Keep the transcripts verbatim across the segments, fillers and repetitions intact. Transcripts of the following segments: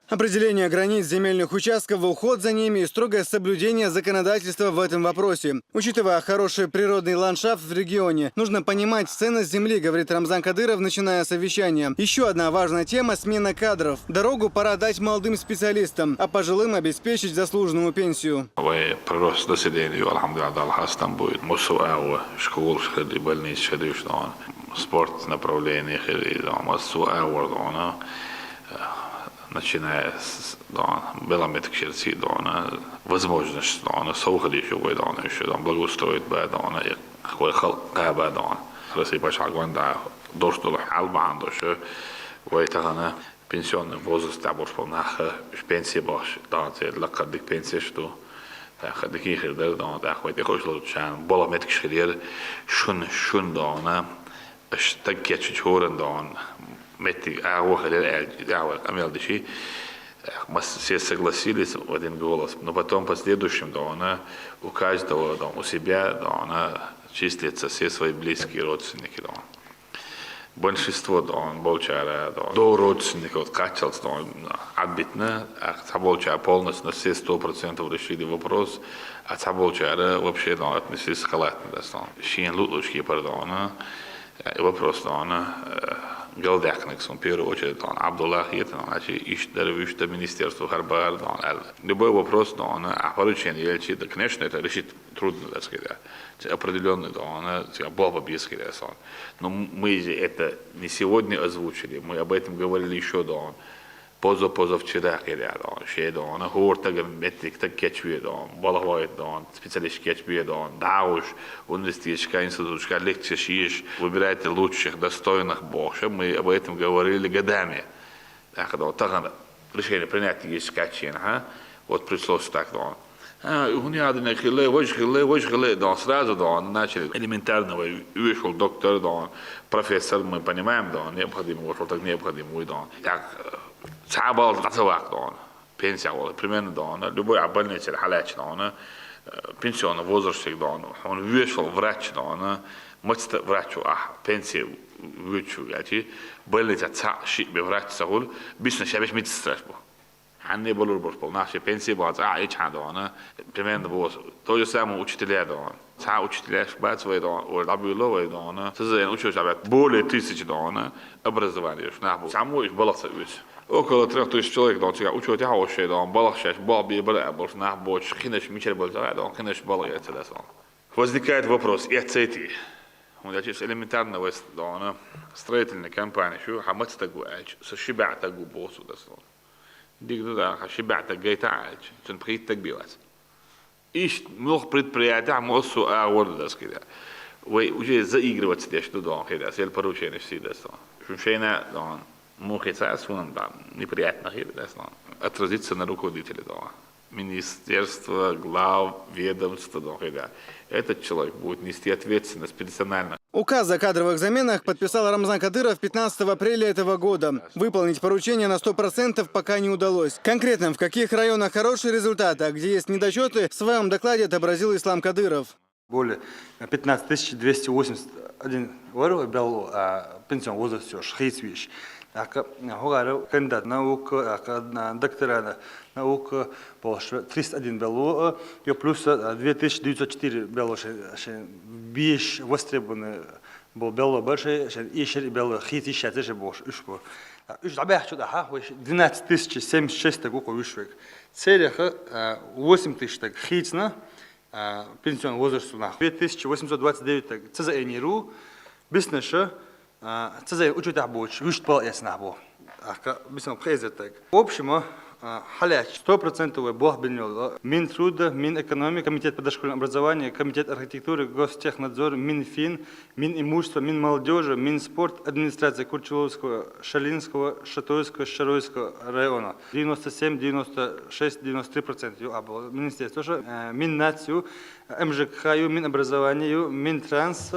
Определение границ земельных участков, уход за ними и строгое соблюдение законодательства в этом вопросе. Учитывая хороший природный ландшафт в регионе, нужно понимать ценность земли, говорит Рамзан Кадыров, начиная совещание. Еще одна важная тема — смена кадров. Дорогу пора дать молодым специалистам, а пожилым обеспечить заслуженную пенсию. Вай прирост населению, алхамдулиллах, Дала хастам будет. Мусу ава, школ хили, больница хили, что он. Спорт направление хили, массу ава, он. Начиная с, дон, белометкшерци, дон, возможность, дон, совхадишу, дон, еще, дон, благоустроить ба, дон, и какой хал, каба, дон. Россия пача гванда, дош дол албан дош, вай тагана пенсионный возраст, та борш пол наха, пенсия баш, дон, це лакадик пенсия, что, та хадики хирдер, дон, та хвай, те хош лучан, белометкшер, шун, шун, дон, аш так кечу чоран, дон, метти, а, вахалер, а, а, амел диши. Эх, мы все согласились в один голос. Но потом последующим, да, она у каждого, да, у себя, да, она числится все свои близкие родственники, да. Большинство, да, он болчара, да, до родственников качалось, да, он отбитно, а та болчара полностью на все сто процентов решили вопрос, а та болчара вообще, да, отнеслись халатно, да, что шин лутлушки, пардон, а, вопрос, да, он, э, галдяхнаксун, в первую очередь, да, он Абдуллах, это, значит, ищет, даже ищет министерство Харбар, да, он, э, любой вопрос, да, он, а поручение Ельчи, да, конечно, это решить трудно, так сказать, да. Это определённый, да, он, э, это баба без, да, он. Но мы же это не сегодня озвучили, мы об этом говорили ещё, да, он, поза-, позавчера, да, он, ше, да, он, хор так метрик так кечве, да, он, балахвай, да, он, специалист кечве, да, он, да уж, университетская, институтская лекция шиш, выбирайте лучших, достойных больше. Мы об этом говорили годами. Так, да, так, решение принять есть качен, ага. Вот пришлось так, да, он. А, у меня один хиле, вож хиле, вож хиле, да, он, сразу, да, он, начали элементарного, вышел доктор, да, он, профессор, мы понимаем, да, он, необходимо, вышел так необходимо, да, он. Так, э, цабал, да, цавак, да, он. Пенсия, вот, примерно, да, он, любой, а, больница, халяч, да, он, э, пенсионный возраст, да, он, он вышел врач, да, он, мацта врачу, а, пенсия вычу, яти, больница ца, ши, бе врач сагул, бисна шабеш медсестра бу. Анне болур борш пол, нахше пенсия бац, а, ич ха, да, он, примерно бос. То же самое учителя, да, он. Ца учителя бац вай, да, он, ой, лабюло вай, да, он. Сызен учёт, а, более тысячи, да, он, образование, уж нахбу. Саму иш балаца вис. Около трёх тысяч человек, да, он, цыга учёт, я, вообще, да, он, балах шаш, бал, би, бал, а, борш нахбоч, хинаш мичер бал, да, он, хинаш бал, я, цеда, он. Возникает вопрос, и отцети. Он, я чисто элементарно, вай, да, он, строительная компания, шу, хамац тагу, ач, со шиба тагу босу, да, он. Дигду да, ха шиба тагу гайта, ач, цун прит так билац. Иш мох предприятие, мосу, а, вот, да, скида. Вай уже заигрываться деш, ну, да, он, хеда, сель поручение, всегда, что. Шушейна, да, он, мухи ца, сунам, да, неприятно, хеда, да, что. Отразится на руководителе, да. Министерство, глав, ведомство, да, хеда. Этот человек будет нести ответственность персонально. Указ о кадровых заменах подписал Рамзан Кадыров пятнадцатого апреля этого года. Выполнить поручение на сто процентов пока не удалось. Конкретно в каких районах хорошие результаты, а где есть недочёты, в своём докладе отобразил Ислам Кадыров. Более пятнадцать тысяч двести восемьдесят один вар белло, а, пенсионный возраст всё, шхейц виш. Ака, хугара кандидат наук, ака, на, доктора наук, больше триста один белло, и плюс, а, две тысячи девятьсот четыре белло, ше, ше, биш востребованный бал белло больше, ше, и шер белло, хейц иш шатер ше больше, уж бу. А, уж дабях чуда, ха, вай, двенадцать тысяч семьдесят шесть так уко вишвек. Целях, а, восемь тысяч так хейцна, а, пенсионный возраст у нас. Две тысячи восемьсот двадцать девять так, ца за энеру, бизнеса, а, ца за учёт ах боч, вишт пал ясна бо. Ака, бисом хейзер так. В общем, а, халяч, стопроцентовый бог бинёл. Минтруда, Минэкономика, Комитет по дошкольному образованию, Комитет архитектуры, Гостехнадзор, Минфин, Минимущество, Минмолодёжи, Минспорт, администрация Курчуловского, Шалинского, Шатойского, Шаройского района. Девяносто семь, девяносто шесть, девяносто три процента. Ю, а, было министерство, что, э, Миннацию, МЖКХ, ю, Минобразованию, Минтранс,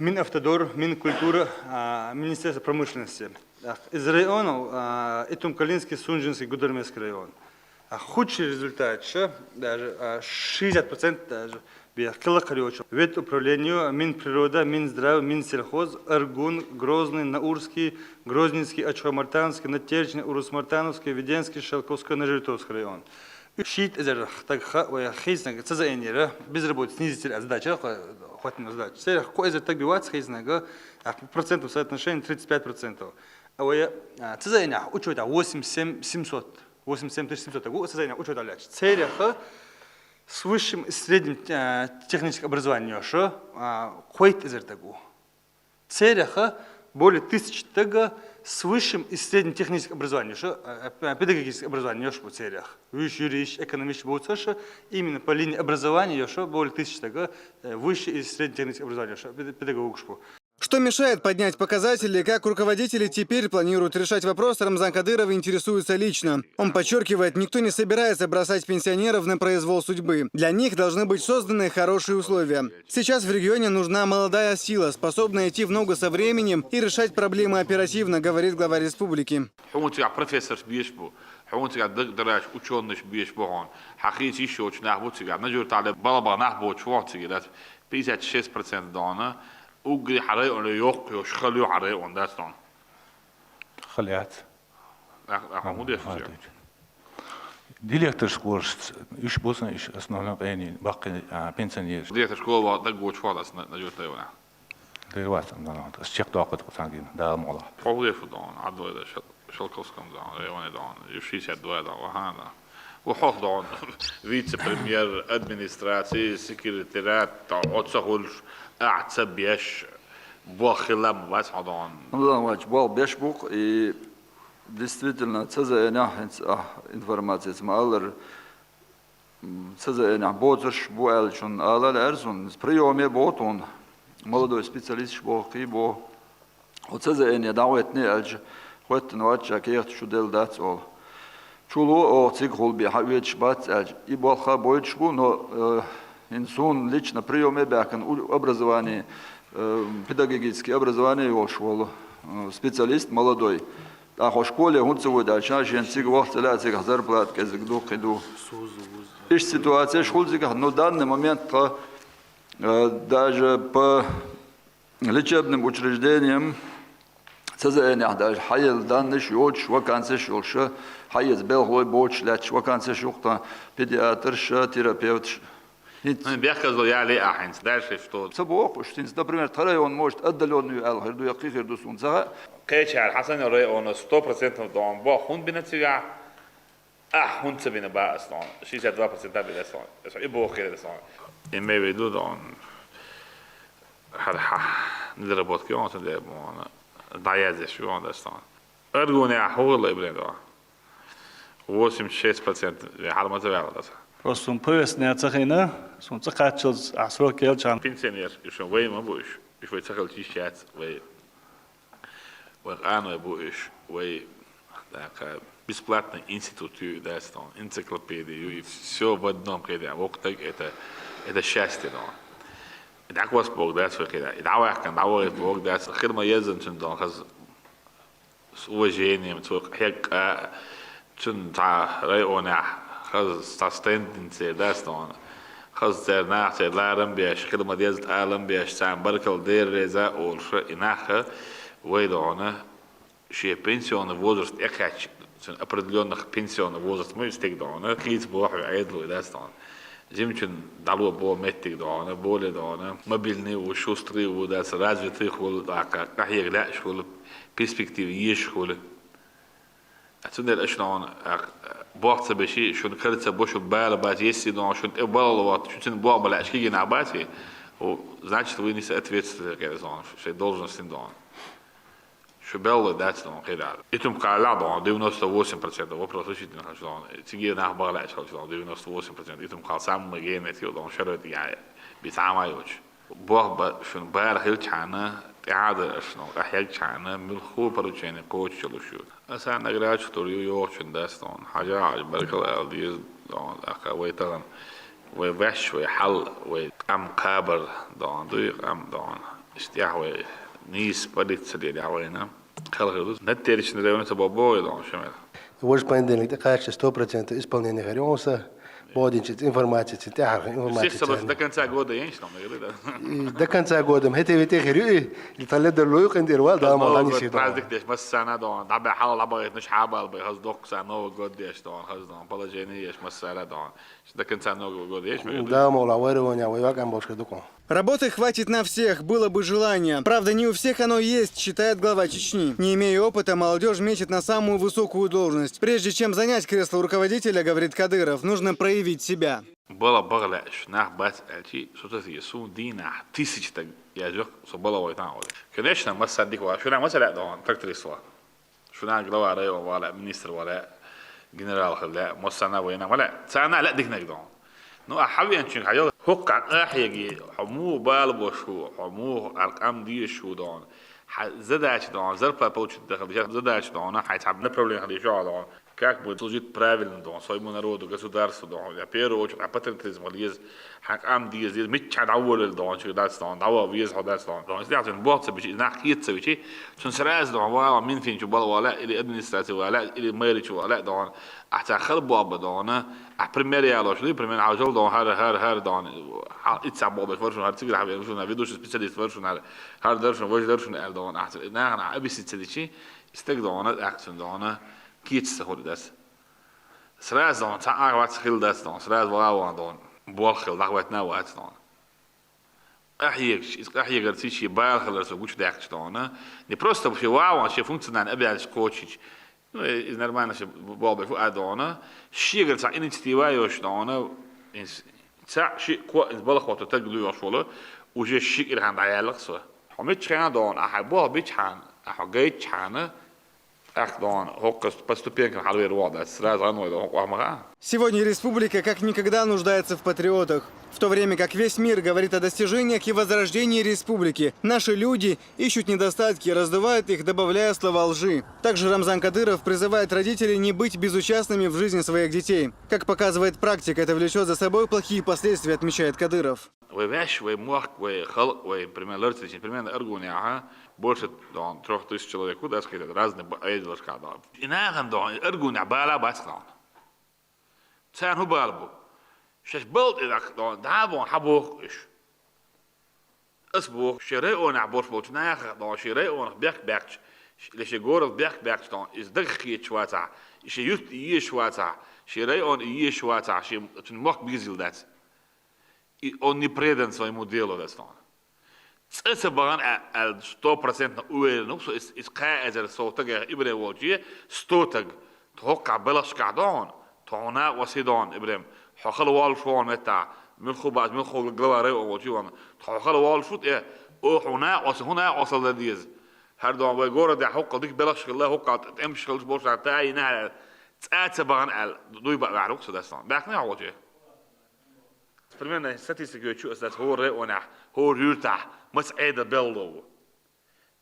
Минавтодор, Минкультура, а, Министерство промышленности. Так, из районов, а, Итум-Калинский, Сунжинский, Гудермесский район. А худший результат, что даже, а, шестьдесят процентов даже Бех килакхар йоцу ветуправлению, Минприрода, Минздрав, Минсельхоз, Аргун, Грозный, Наурский, Грозненский, Ачхой-Мартановский, Надтерчный, Урус-Мартановский, Веденский, Шелковской, Нажертовский район. Шийтта эзар таг ха вай хийцанага ца зайнера, безработица снизить ца задача, хотина задача. Церах кхо эзар таг бивац хийцанага, а по процентному соотношению тридцать пять процентов. А вай, а, ца зайнера учёта восемьдесят семь семьсот, восемьдесят семь тысяч семьсот тагу, ца зайнера учёта ляча. Цераха с высшим и средним, а, техническим образованием йоша, а, кхойтта эзар тагу. Цераха более тысячи тага с высшим и средним техническим образованием йоша, а, а, педагогическим образованием йоша бу церах. Высший юрист, экономист бу цаша, именно по линии образования йоша более тысячи тага, э, высший и средний технический образование йоша, пед-, педагогш бу. Что мешает поднять показатели, как руководители теперь планируют решать вопрос, Рамзан Кадыров интересуется лично. Он подчеркивает, никто не собирается бросать пенсионеров на произвол судьбы. Для них должны быть созданы хорошие условия. Сейчас в регионе нужна молодая сила, способная идти в ногу со временем и решать проблемы оперативно, говорит глава республики. Хьуна цигахь профессорш беш бу, хьуна цигахь доктораш, учёныш беш бу хьуна. Хьан хийца йиш йоцу нах бу цигахь. Нажур тӀехь балха баха нах боцуш бу хьуна цигахь, дац? Пятьдесят шесть процентов дона, уггаре хьан районе йоккха йолуш хала ю хьан район, дац дона? Хала яц. Ах, ах, хьан хӀун деш ду? Директорш коршца, уьш бу сан, уьш основной къенин, баккхий, а, пенсионерш. Директорш школа ван даг гочу фадас на, на журтайвана. Дер вац там, да, ас чекхдоккху цхьаьнгина, Дала мукъалахь. Хьо хӀун деш ду дона, Ӏадвайда, Шел-, Шелковском дона, районе дона, ю шестьдесят два дона, вахан дона. Ву хьох дона, вице-премьер, администраци, секретариат, дона, оцу хуьлуш, ахь ца беш, боххилам вац хьо дона. Рамзан вач, бох беш бу-кх, и действительно, ца зайнехь, хӀинца ахь информацица ма-аллара, м, ца зайнехь боцурш бу аьлла шуна ала лаьара суна. Приёме боху тхуна, молодой специалисташ боху, кхин боху. Хьо ца зайне дӀахӀоьттине аьлча, хӀоьттина вац ша, кехаташ чу делла дац олу. Чу ло оха цига хӀулбе, хьан оьцуш бац аьлча, и болх бойтуш бу, но, э, хӀинца суна лично приёме баьхкина у-, образование, э, педагогический образование йолуш волу, э, специалист молодой. ТӀаккха хьо школе хӀунда ца вуьду аьлча, шена цига вахча ца лаьа, цигахь зарплата кӀезиг ду, кхин ду. Иштта ситуацияш хуьлу цигахь, но данный момент тхан, э, даже по лечебным учреждениям ца зайнехь даже хьаелла даннаш йоцуш, вакансеш йолуш, хьаэца белхалой боцуш лаьтташ вакансеш ю-кх тхан, педиатрш, терапевтш. ХӀинца. Ай, бехказло яле а хӀинца, дальше что? Ца боху уьш хӀинца, например, тхан район, может, отдалённый ю аьлла хир ду, я кхин хир ду суна ца хаьа. Кхечара хьан санна районна сто процентов дона боху хӀунда бина цигахь? Ахь хӀунда ца бина баха ас дона? Шестьдесят два процента бина ас дона. Ас и боху хир ас дона. Имею в виду дона. Хьан, хьан недоработки йогӀу сан дера боху, дӀаязъеш ю хьуна ас дона. Аргунехь хӀун хилла и бина дона? Восемьдесят шесть процентов хьала ма ца ваьлла аса. Просто суна повестка ца хиъна, суна цӀа кхаччалц ахь срок елчахьана. Пенсионер, уьш вай ма бу уьш. Уьш вай ца хилча йиш яц вай. Вай къаной бу уьш. Вай, тӀаккха, бесплатный институт ю, дац дона, энциклопедия ю, и всё в одном кхидӀа. Воккха стаг это, это счастье дона. И дӀакхосса боху дац вай кхидӀа. И дӀаваьккхина, дӀавахийта боху дац. Хила ма еззана цуьнан дона хаза. С уважением, цо хьегна, цуьнан цхьа районехь хаза цхьа стенденция дац дона. Хаза церан наха церан ларам беш, хила ма деза алам беш, царна баркалла, Дела реза а олуш, и нах вай дона, шен пенсионный возраст тӀекхаьчча, цуьнан определённых пенсионный возраст ма ю стеган дона, кхийца боху Ӏедало дац дона. Жимачун дӀало бо меттиг дона, более дона, мобильный ву, шустрый ву, дац, развитый хуьлу, тӀаккха къахьега лаьаш хуьлу, перспектива езаш хуьлу. Цундела аша дона, бох ца беши, шуна кара ца бо, шуна бала бац, если дона, шуна тӀе балла ватта, шу цуьнан бох ма лаьаш кегий нах баци, значит, вы несете ответственность, шайн должность дона. Шу белла дац дона кхидӀа. Итум-кхаллахь дона девяносто восемь процентов вопрос решительно хилча дона. Циге нах баха лаьаш хилча дона девяносто восемь процентов. Итум-кхалла самый генетик дона шарвет яй. Би цхьа ма йоцуш. Бох ба шуна бара хилчахьана, тӀаьхьа дар аша дона, къахьегчахьана, муьлхха поручени кхочуш йолуш ю. Аса наградаш тур ю йохучун дац дона. Хьажа Ӏаш баркалла ала деза дона, тӀаккха вай тахана, вай ваьш, вай хьал, вай къам кхабар дона, дуй къам дона. Иштта тӀехь вай нийса полиция дедехь вайна. Хала хир ду. Надтерчный районе ца бо боху дона шамел. Важа понедельник тӀекхаччалц сто процентов исполнение хир ю хьуна сан. Бодинчица информаци, цин тӀаьхьарха информаци. Сих собраться до конца года, я не знаю, говорит, да. До конца года. ХӀетте вете хир ю, или тан ледарло ю, къин тӀера вал, да, ма лани си. Праздник деш, массана дон, дабе хьал, дабе наш хабал, бе хаз док са Новый год деш дон, хаз дон, положение еш, массара дон. До конца Нового года еш, говорит. Да, ма ла вайра ваня, вай вакам бошка дукон. Работы хватит на всех, было бы желание. Правда, не у всех оно есть, считает глава Чечни. Не имея опыта, молодежь метит на самую высокую должность. Прежде чем занять кресло руководителя, говорит Кадыров, нужно проявить себя. Бала багла, шнах бац алчи, сутас есу дина, тысяч так, я жок, со бала вайтан. Конечно, масса диква, шуна масса да, тракторист ва. Шуна глава район вала, министр вала, генерал хала, мосана война вала, цана ла дикнаг дон. Ну, а хавиан чин хаял, хукка ахьеги, хуму бал бошу, хуму аркам диешу дон. Задач дон, зарплата получить дахал, задач дон, хай там направление хали шо дон. Как будет служить правильно дон, своему народу, государству дон. Я первую очередь, а патриотизм хали ез, хакам диез, ез, митча даволел дон, чу дац дон, дава вез хо дац дон. Дон, если я бохца бичи, нах киетца бичи, Цун сразу дон вала, мин финчу бал вала, или администрация вала, или мэричу вала дон. А ца хал боба дон, а пример я лош, пример а жол дон, хар, хар, хар дон. Ица боба форшун, хар цигра хавен шун, ведущий специалист форшун, хар, хар даршун, вож даршун эл дон. А ца нахана абисица дичи, истек дон, акцин дон, киц сахур дас. Сразу дон, ца ах вац хил дас дон, сразу вала ван дон. Бол хил, нах ватна вац дон. Къахьегаш, из къахьегарца ши бал хилар со гучу даьккхача дона. Не просто вообще вау, вообще функционально обязанность кочич. Ну, из нормально вообще бал бе фу а дона. Шигарца инициатива йош дона. Ца ши ко из балахвато так дуй вош вола. Уже ши кирхан даялах со. Хомич хана дона, а хай бал бичхан, а хай гайчхана. Ах дон, хоккас по ступенькам халвер вода, сразу аной дон, хокках маха. Сегодня республика как никогда нуждается в патриотах. В то время как весь мир говорит о достижениях и возрождении республики, наши люди ищут недостатки, раздувают их, добавляя слова лжи. Также Рамзан Кадыров призывает родителей не быть безучастными в жизни своих детей. Как показывает практика, это влечет за собой плохие последствия, отмечает Кадыров. Вай вяш, вай мохк, вай халк, вай пример ларцличин, примерно аргуня, ага, больше дон, трёх тысяч человек, да, сказать, разные айдолашка дон. Инахан дон, аргуня, бала баск дон. Цан ху бал бу. Шаш балт идак дон, да бон, ха бох иш. Ас бох, ши районах борш болчу наха дон, ши районах бяк бякч, ле ши город бяк бякч дон, из даг хиеч ваца, ши юрт иеш ваца, ши район иеш ваца, ши цун мохк бизил дац. И он не предан своему делу, да, стон. Цӏеца баган ал сто процентно уверен, ну, из кхаэзер со таг ибре волчи, сто таг, тохка белашка дон, тона васи дон, ибрем, хохал вал шон мета, милху баз, милху глава рай волчи ван, тохал вал шут, э, о, хуна васи, хуна васал да диез. Хар дон вай города хокка дик белашка ла, хокка тем шкал боша та ина, цӏеца баган ал, дуй ба варукса да стон. Бахна волчи. Примерно статистика чу ас дац хӀора районахь, хӀора юьртахь маца Ӏеда белло ву.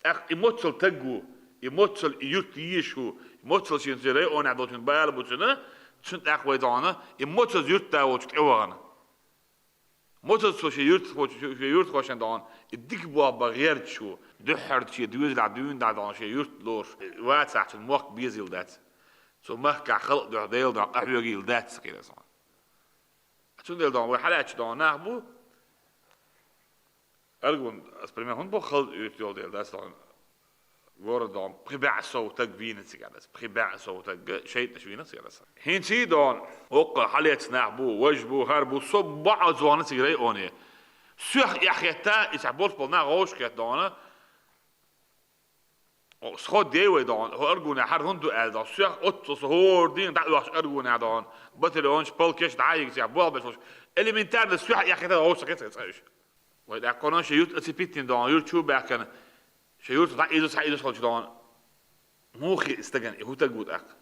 ТӀаккха и моццал таг ву, и моццал и юрт еш ву, и моццал шен цу районахь долчун бала бу цуьнан, цуьнан тӀаккха вай догӀана, и моццал юрт да волчу тӀе вахана. Моццал цо шен юрт, шен юрт хошан догӀана, и дика бохба гӀерташ ву, дуьххьара шен доьзалахь дуьйна дӀа догӀана шен юрт лоруш, вацахь цуьнан мохк безийла дац. Цу махкахь халкъ дуьхьа Дела догӀана къахьоьгийла дац ца кхийра сан. Цундела догӀана вай хьалаьцча догӀана нах бу. Аргун, ас пример, хӀун бу хала уьйрта йолу дела, дас догӀана. Город догӀана, пхи баьӀ сов таг вийна цигара дас. Пхи баьӀ сов таг шайтӀаш вийна цигара дас. ХӀинца догӀана, оккха хьалаьцна нах бу, важ бу, хӀар бу, со баӀа зогӀана цигара айоне. Соьх эхь хетта, и цхьа болх болу нах гӀовшахетта догӀана. Схо дей вай догӀана, хӀо аргуна хьар хӀунда ду аьлла догӀана. Соьх оццо со хӀора дийна дӀа оьхуш аргуна догӀана. Батальонаш, полкеш дӀа а йигча, бола беш волуш. Элементарно соьх эхь хетта гӀовшахетта цхьа уьш. Вай тӀаккха хӀунда шен юрт оцепитина догӀана, юрт чу баьхкина, шен юрт дӀа иза цхьа иза холчу догӀана. Муха и стагана, и хӀу таг ву тӀаккха?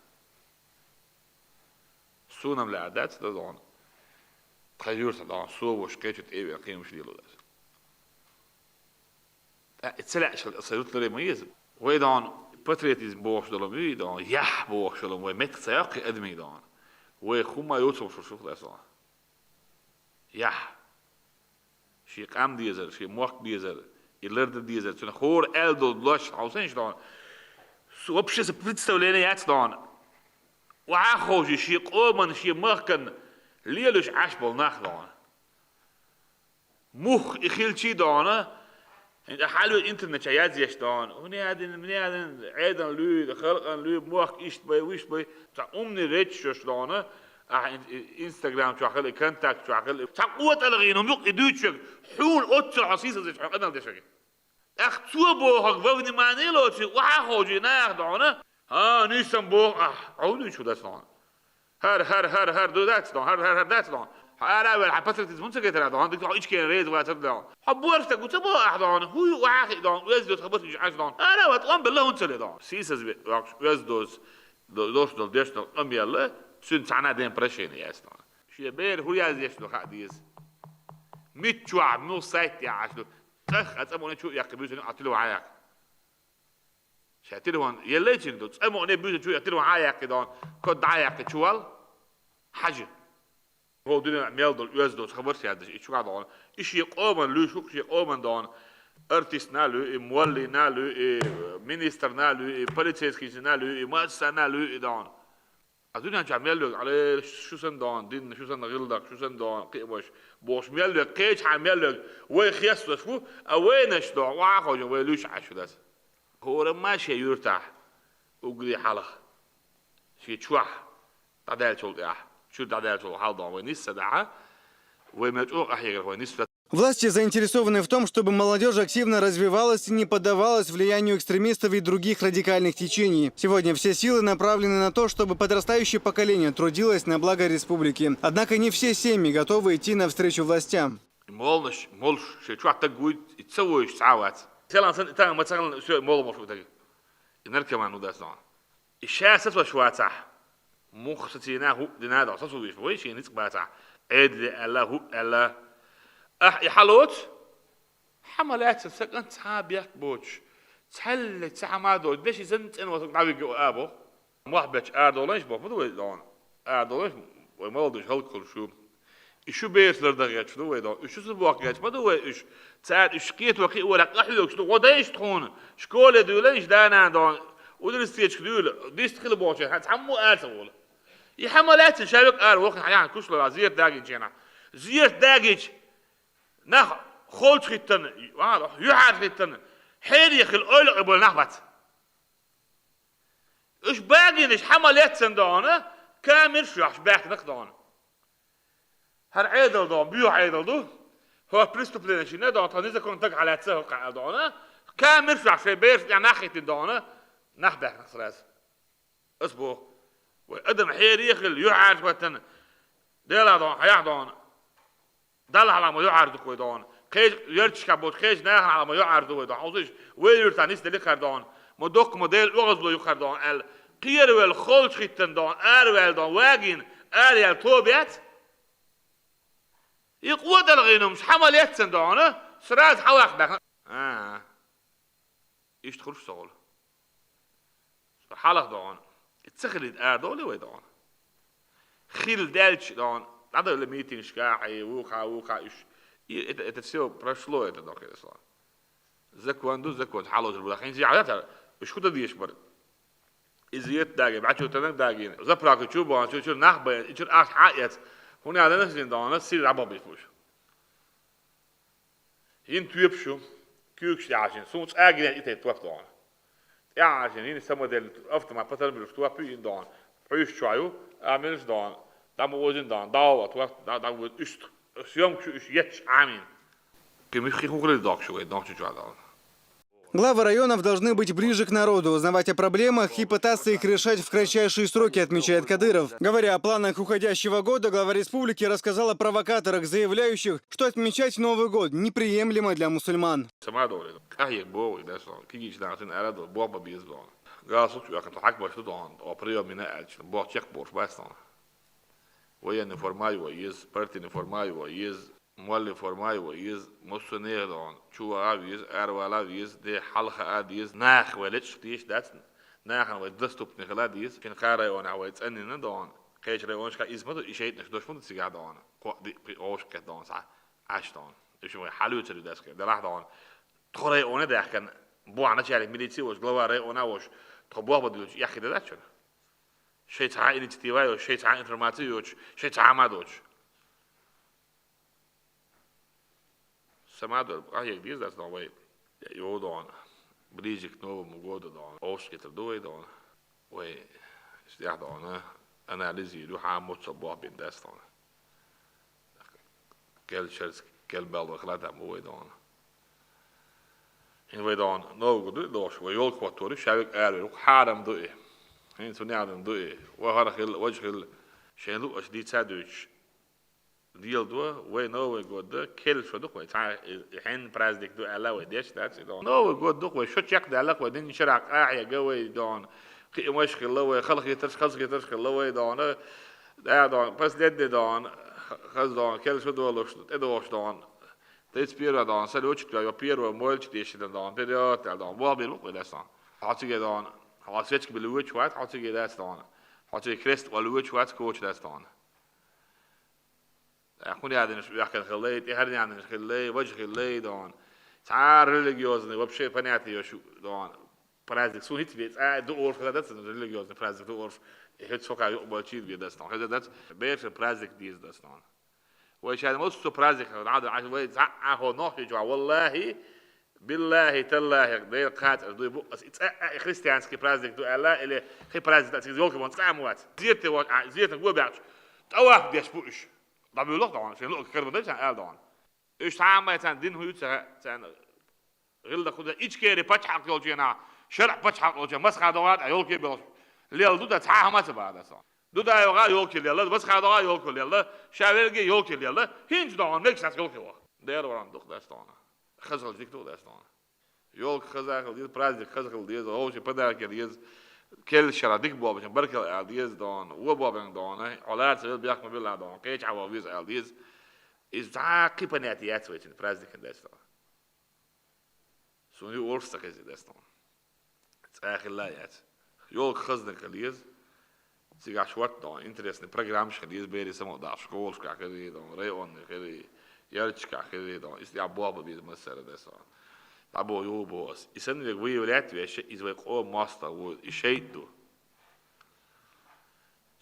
Суна-м лаьа дац, да догӀана. Тхан юрт догӀана, со вуш кхечу тӀе а веана, кхиамаш лело дац. ТӀаккха и ца лаьаш хила, аса юрт ларе ма еза. Вай догӀана патриотизм бохуш долу ма вий догӀана, яхь бохуш долу вай меттиг ца йоккхий адамий догӀана. Вай хӀумма йоцург шу шух дац догӀана. Яхь. Шен къам дезар, шен мохк безар, и лардан дезар, цуьнан хӀора аьлла долу дош хьовсийша догӀана. Вообще сан представление яц догӀана. Ваха ховший шен къоман, шен махкан Лелаш Ӏаш болу нах дона. Мух и хилчий дона, хӀинца хьалве интернет чу язъеш дона. ХӀун яздина, мин яздина, Ӏедална луьй, халкъана луьй, мохк иштта бай, вуьшта бай. Цхьа умни речь йош дона, ахьа ин-, и-, Инстаграм чохь хила, и Контакт чохь хила. Цхьа къотӀалгӀийна мух и дуьйцучуьнга, хьуна оццул хьо сийсаздеш, хьо къамел деш ваги. ТӀаккха цо бохург ван внимание лоций, охьа а ховший нах дона. ХӀа, нийсам боху ахь, хьо дуьйцу дац дона. ХӀара, хӀара, хӀара, хӀара ду дац дона, хӀара, хӀара, хӀара дац дона. Хьо ара а ваьлла, хьан паспортица хӀунда ца гайтара дона, дика хьо ичкенан реза вацара дона. Хьо борш стаг ву ца боху ахь дона, хӀуй охьа а хи дона, оьзда йоцу хабарш Ӏаш дона. Ара а ваьлла, тӀом белла хӀунда ца ле дона. Сийсаз ве-, вахча оьзда доцу, до-, дош долу, деш долу къамелла, цуьнан цхьана а ден прощение яц дона. Шен бер хӀун язъеш ду хаа деза. Миччохь, муьлха сайт тӀехь Ӏаш ду. ТӀаккха а цӀа мукъане чу а яьккхи, буьйсанна а телефон хьа яккха. Ша телефон еллайчина ду, цӀа мукъане буьйсанна чу а яьккхи, телефон хьа а яьккхи дона, код дӀа а яьккхи, чувал, хьажа. ХӀо дуьнен мел долу оьзда доцу хабарш яздеш, и чу а дона. И шен къоман луьйш ву, шен къоман дона. Артистна а луьй, и моллина а луьй, и министрна а луьй, и полицейскийна а луьй, и массарна а луьй, и дона. А дуьнен чохь мел верг, але, шу санна дона, динна, шу санна гӀиллакх, шу санна дона, кхиамаш, бохуш мел верг, кхечахьа мел верг, вай хестош ву, а вайнаш дона, охьа а ховший, вай луьйш Ӏаш шу дац. ХӀорамма шен юьртахь, уггаре хьалха, шен чохь дӀадаьллачул тӀаьхьа, чуьра дӀадаьллачул хьал дона, вай нисса дахьа, вай мел чӀогӀа къахьегарх вай нисса. Власти заинтересованы в том, чтобы молодёжь активно развивалась и не поддавалась влиянию экстремистов и других радикальных течений. Сегодня все силы направлены на то, чтобы подрастающее поколение трудилось на благо республики. Однако не все семьи готовы идти навстречу властям. Молнаш, молш, шен чохь таг вуй, и ца вуьйш цхьа а вац. Селан сан, и тан ма ца хилла, всё, молу молш ву таг. И наркоман ву дац дона. И ша сацош вацахь, муха сацийна, хӀуъа дина дона, сацо веш вай, шен ницкъ бацахь, Ӏедале аьлла, хӀуъа аьлла. Ахь и хьалоцу, хьан ма лаьцна сан кӀант цхьа а бехк боцуш, цхьаьллиг цхьа хьама а доцуш, деши санна цӀена вацург дӀавигга а боху. Мохь бетташ арадолийша боху ма ду вай дона. Арадолийша, вай молодежь хӀаллакьхуьлуш ю. И шу бераш лардан гӀерташ ду вай дона. Уьш шу ца бохка гӀерташ ма ду вай уьш. Цара уьш кхето кхиорах къахьоьгуш ду. ГӀо дайша тхуна. Школе дуьйлайша да-нана дона. Университеташка дуьйла. Дист хила бохучу хьан цхьаммо ара ца волу. И хьан ма лаьцна ша век ара вохна хьан яхьан кушлара зерат дагийчу хенахь. Зерат дагийча нах холчу хӀиттана, юьхьӀаьржа хӀиттана, хьере хила ойла а болу нах бац. Уьш багийнаш хьан ма леццана дона, камераш йохьуш баьхкинарх дона. ХӀара Ӏедал дона, боьха Ӏедал ду. ХӀора преступлени йина дона, тхан незаконно стаг хьалаьцна хӀокху хьан дона. Камераш йохьуш шайн бераш тӀехь нах хӀиттина дона, нах баьхкинарх сразу. Ас боху, вай адам хьере хила, юьхьӀаьржа хӀоьттина, Делахь дона, хьаях дона. Далла хьалха ма юьхьӀаьржа ду вай дона. Кхечу ярташкахь болчу кхечу нахана хьалха ма юьхьӀаьржа ду вай дона. Хьовсийша, вай юьртахь нисделира хӀара дона. Ма доккха ма Делан оьгӀазло ю хӀара дона аьлла. Кхеравелла, холчу хӀиттана дона, араваьлла дона, вагийна, араяьлла тоба яц. И къотӀалгӀийна хӀумаш хьан ма леццана дона, сразу хьалахбаьхна. А-а. Иштта хуьлуш ца хуьлу. Со хьалха дона. И ца хилийта арадолий вай дона. Хила даьлча дона. ДӀадевлла митингашкахь, и вукхахь, вукхахь уьш. И это, это всё прошло, это дохе со. Закон ду, закон хьалозур бу. ХӀинца яхьа тара, уьш хӀун дан дезаш бара? Иза ета дагийна, бӀаьчу танаг дагийна. Заправка чу бахана, чу, чуьра нах байна, и чуьра ахча хьан а эца. ХӀунда аьлла дана хӀинца дона, сири дӀабахбийта бу уьш. ХӀинца тоьпаш ю, куьйгаш тӀехьашина, суна цкъа а гинехь и тайпа топ дона. ТӀехьашина, хӀинца самодельный автомат, патармилуш топ ю, йина дона. Пхьуьйсучохь ю, а милаш дона. ДӀа ма озина дона, дӀа а топ, дӀа, дӀа вуьйцу уьсту. Съёмкаш ю уьш етташ Ӏамийна. Кхин муьлхха хӀун хилийла дохку шу вай, дохчу чохь дона. Главы районов должны быть ближе к народу, узнавать о проблемах и пытаться их решать в кратчайшие сроки, отмечает Кадыров. Говоря о планах уходящего года, глава республики рассказал о провокаторах, заявляющих, что отмечать Новый год неприемлемо для мусульман. Сама довле. Къахьега боху, да, со. Кигича нахана ара до, боху бан беза дона. Галсукъ чу ваьккхина, хьакмаш ду дона, о приём йина аьлча, боху чекх бохуш бац дона. Военный форма а йо еза, партийный форма а йо еза, моллин форма а йо еза, массо а нехан дона, чу ваха а веза, аравала а веза, де хьалха а деза, нах вай лечкъаш дезаш дац, нахана вай доступный хила а деза, шина кхаа районехь вай цӀанйина дона, кхечу районашкахь иза ма ду, и шайтӀанаш дош ма ду цигахь дона, кхоъ-диъ-пхиъ вовшахкхетта дона схьа, Ӏаш дона. Уьш вай хьалоьцур ю дас кхин, делахь дона. Тхо районе даьхкина, боху начальник милиции а волуш, глава района а волуш, тхо боху бан дуьйлуш, эхь хир дац шуна? Шайн цхьа а инициатива а йоцуш, шайн цхьа а информаци а йоцуш, шайн цхьа а хӀума а доцуш. Сама дора, къахьега деза дац дона вай. Йо дона. Ближе к Новому году дона. Овш хетар ду вай дона. Вай, иштта дона. Анализ йийр ю, хьан муца бох бин дац дона. Кел шерс, кел бал вай хлада му вай дона. Хин вай дона, Новый год ду и дош, вай ёлка хӀоттор ю, шавик аьлла, хьарам ду и. Хин цу неӀалан ду и. Ва хӀара хилла, важ хилла. Шайн лу аш дийца дуьйцуш. Дела ду, вай Новый год да, кел шо ду вай, цхьа, и, и хьен праздник ду аьлла вай деш дац и дона. Новый год ду вай, шо чекхдаьлла вай, дин шарахь къахьега вай дона. Кхиамаш хилла вай, халахетарш, хазахетарш хилла вай дона. Да, дона, последний дона, хаз дона, кел шо долуш, тӀедогӀуш дона. Тридцать первый дона, салют, первый, мойла чу дешина дона, вперёд, аьлла дона. Бохбийр бу вай дас дона. Хьо циге дона, хьо свечка била вуьйчу вац, хьо циге дац дона. Хьо циге крест вала вуьйчу вац, коча дац дона. Э, хӀун яданаш вехкан хиллай, тӀехьарнянаш хиллай, важ хиллай дона. Цхьа религиозный вообще понятие йош дона. Праздник сун хӀиц бе, цӀа ду орф хила дац, религиозный праздник ду орф. ХӀиц фока юкъ болчийд бе дац дона. Хеза дац, беша праздник диз дац дона. Вай шаьда мос цу праздник, надо, аш вай цхьа а хӀо нохчий чу, валлахи, биллахи, таллахи, Дела кхацар дуй бу, ас и цӀа а и христианский праздник ду аьлла, или хи праздник дац, ёлка бон цӀа а ма вац. Зерте вон, а, зерте го баьхч. ТӀаваф деш бу уьш. ДӀабуьллах дона, шен луъ карма дай цан аьл дона. Уьш цхьамма цан дин хӀуй ца, цан гӀилла худа Ичкери пачхьалкх йолчу хенахь, шаръ пачхьалкх йолчу масха догӀа а ёлке белш. Лел ду да цхьа хӀама ца бада со. Ду да йогӀа ёлке лелла, масха догӀа ёлке лелла, ша велге ёлке лелла, хӀинч догӀа мегаш дац ёлке ваха. Дера варан дух дац дона. Хазал дик дух дац дона. Ёлка хаза хила деза, праздник хаза хила деза, вовчи подарок яр деза, кел шара дик бобача, баркал аьл деза дона, во бобан дона, хьо лаца вел бехк ма билла дона, кхеча хьа вовиза аьл деза. Иза цхьа кхи понятие яц вайцин праздникан дац дона. Суна ю орш ца хези дац дона. ЦӀа хилла яц. Ёлка хазнарг хила еза. Цигахь шорта дона, интересный программаш хила еза, берий самукъадахь, школашкахь хила еза дона, районный хила еза, ярташкахь хила еза дона. Иза тӀехь бохба беза массара дац дона. ДӀабо юху боху ас. И санна вега выявлять вешча, иза вай къоман мостагӀ ву, и шайтӀа ду.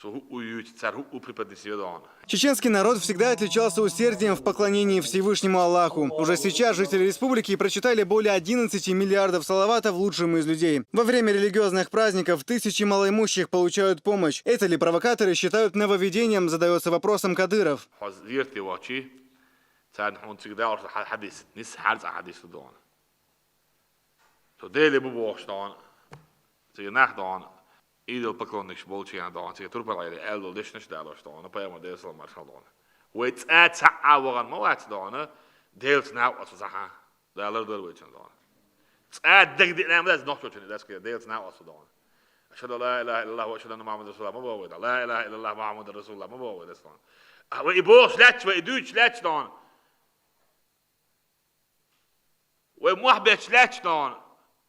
Цо хӀуъу юьйцу, цара хӀуъу преподнеси дона. Чеченский народ всегда отличался усердием в поклонении Всевышнему Аллаху. Уже сейчас жители республики прочитали более одиннадцати миллиардов салаватов лучшему из людей. Во время религиозных праздников тысячи малоимущих получают помощь. Это ли провокаторы считают нововведением, задается вопросом Кадыров. Хьо зерте вахчи, царна хьуна цига далуш хьа-, хьадис, нис хьарца хьадис ду дона. Цо Деле бу бохуш дона. Цига нах дона. Идол поклонникаш болчу ян дона. Цига турпал гӀайре аьлла дешнаш далош дона. Пайхамар Деле салам маршал дона. Вай цӀа цхьа а вагӀан ма вац дона. Делаца накъост захьа. Далар дар вайчун дона. ЦӀа дагадиъна ма дац нохчочун дац кхе. Делаца накъост дона. Ашхаду ла илаха иллаллах ва ашхаду анна Мухаммадан расулуллах ма боху вай. Ла илаха иллаллах Мухаммадан расулуллах ма боху вай дас дона. А вай и бохуш лаьтташ, вай и дуьйцуш лаьтташ дона. Вай мохь бетташ лаьтташ дона.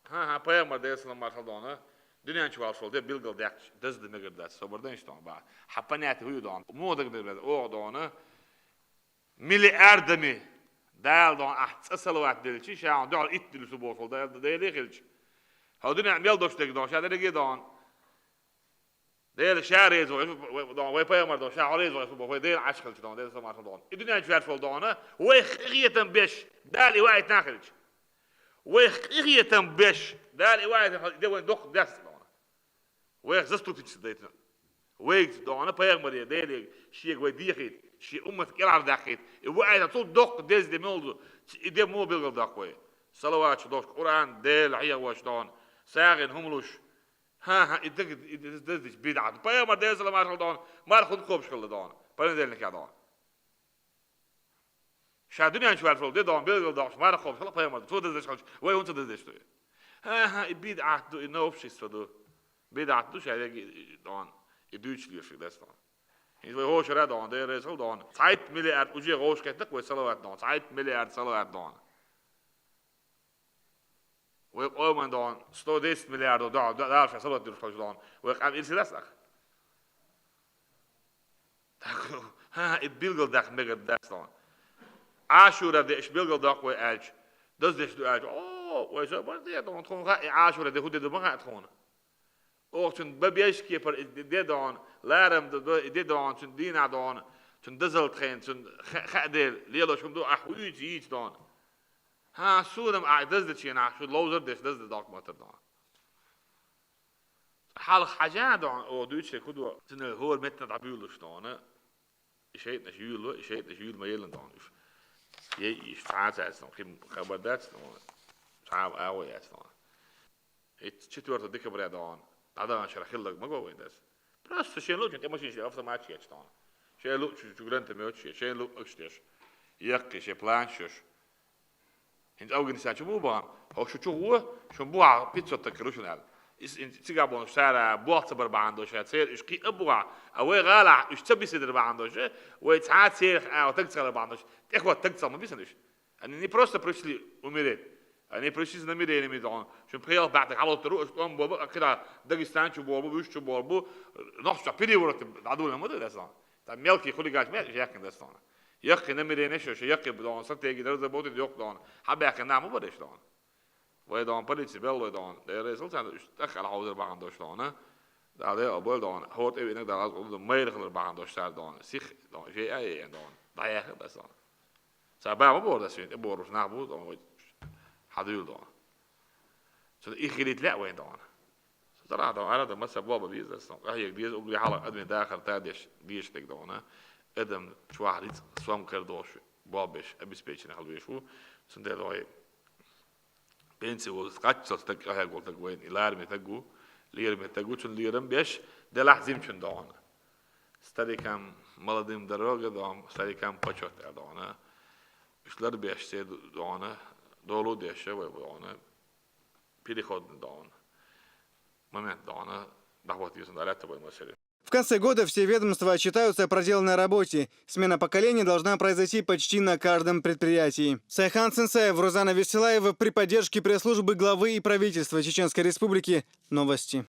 ХӀан-хӀа, пайхамар Деле салам маршал дона. Дуьнен чу валш волу де билгал даьккхича, даза дан мегар дац, собар дан иштта дона баха. Хьан понятие хӀу ю дона? Муха дага мегар дац, оха дона. Миллиардами Дала дона ахь цӀа салават делчи, ша хьуна дуьхьал итт дилла су бохуш волу Дела, Деле хилча. Хьо дуьнен мел дош дерг дона, ша дерриге дона. Дела ша реза ву, вай, вай, вай пайхамар дона, ша хьо реза ву, вай Дела Ӏаш хилча дона, Дела салам маршал дона. И дуьнен чу ваьрш волу дона, вайх къинхетам беш, Дала и ваийтина хилча. Вайх къинхетам беш, Дала и ваийтина хилча, и де вайн доккха деза дона. Вайх заступница дайтина. Вайга дона пайхамаре, Деле, шега вай дехийта, шен уммат кӀелхьардаьккхийта. И ваийтина цул доккха деза де мел ду, и де муха билгал даккха вай. Салаваташ долуш, Къуръан, Дела хьехаваш дона, сагӀина хӀума луш, ХӀан-хӀа, и дага, и деза дича бидӀат. Пайхамар Деле салам маршал дона, марха хӀунда кхобуш хилла дона? Понедельникехь дона. Ша дуьнен чу ваьлла де дона, билгал доккхуш, марха кхобуш хилла пайхамар, цо деза деш хилча, вай хӀунда ца деза деш ду? ХӀан-хӀа, и бидӀат ду, и новшество ду. БидӀат ду, ша веги дона, и дуьйцуш лешиг дас дона. ХӀинца вай хӀошара дона, Дела реза хила дона. Цхьайтта миллиард уже гӀовш кхеттакх вай салават дона, цхьайтта миллиард салават дона. Вай къоман дона, сто десять миллиардов дона, да-, Дала ша салот дирш хилча дона. Вай къам ирсе дац нах? ХӀан, и билгал даккха мегар дац дона. Ӏашура де иш билгал доккху вай аьлча, даза деш ду аьлча, о, вай со бар де дона, тхуна хаьа, и Ӏашура де хӀу де ду ма хаьа тхуна. Оха цуьнан бан беш кепара и де дона, ларам ду, и де дона, цуьнан дийнахь дона, цуьнан дазалла тхайна, цуьнан хе-, хаа дела, лелош хӀума ду, ахь хӀуьйца йийца дона. ХӀа, сона а даздечи нах, шу ловзар деш дазда документар дона. Хьалха хьажа дона, о, дуьйцуш хӀу до, цуьнан хӀора метта дӀабуьйлуш дона. И шайтӀанаш юьйло, и шайтӀанаш юьйла ма елла дона уьш. Ей, иш цхьа а цаьрца дона, кхин хабар дац дона. Цхьа а агӀо яц дона. ХӀинца четвёртого декабря дона. ДӀадаханчара хилларг ма го вайн дас. Просто шен лучун тӀе машин шен автоматчи ечу дона. Шен лучу чу гранта мочу, шен лу акш деш. Яккхи шен план шош. ХӀинца Афганистан чу бу бахана, хӀокху шу чу гӀо, шун бухахь пятьсот таг кару шуна аьлла. Ис, ин, цигахь болуш цара болх ца бар бахьана долуш, церан уьш кхин а бухахь, а вай гӀалахь уьш ца бисидар бахьана долуш, вай цхьа а церах а таг ца хилар бахьана долуш, тӀехӀотта таг ца ма бисина уьш. Они не просто пришли умереть, они пришли с намерениями дона. Шун пхелагӀа баьхьтаг хьалоттару, аша тӀом боба, а кхидӀа Дагестан чу болу, уьш чу болу, нохча переворот дӀадуьллина ма ду дас дона. Там мелкий хулиганча мел яьккхина дас дона. Яккхий намерение шо, шо яккхий дона, стратегия разработать йоккха дона. Хьабаьккхина нах ма бара иш дона. Вай дона полиция беллой дона. Дера резал царна уьш тӀаккха хьовзар бахьана долуш дона. Дала дела а бой дона. ХӀора тӀе веанарг Дала аз уллу майра хилар бахьана долуш цара дона. Сих дона, жей а е дона. ДӀаяхар дас дона. Цара ба ма бора дас вен, тӀе бораш нах бу дона, вай хьадуьйла дона. Цуьнан и хилийта лаьа вайн дона. Со тарахь дона, ара дан, маса боба веза дас дона. Къахьега деза, угри хьала адаме дахар та деш, деш дерг дона. Адам чохь рицкъ сом кара долуш, болбеш, обеспеченный хила веш ву. Цундела вай пенсия волу, кхаччалц стаг къахьега волу стаг вайн, и лараме стаг ву, лераме стаг ву, цуьнан лерам беш, делахь зимчун дона. Старикам молодым дорога дона, старикам почёт аьлла дона. Уьш лар беш се дона, долу деш вай дона. Переходный дона. Момент дона. Доход юсун далят тобой масери. В конце года все ведомства отчитаются о проделанной работе. Смена поколений должна произойти почти на каждом предприятии. Сайхан Сенсаев, Рузана Веселаева при поддержке пресс-службы главы и правительства Чеченской Республики. Новости.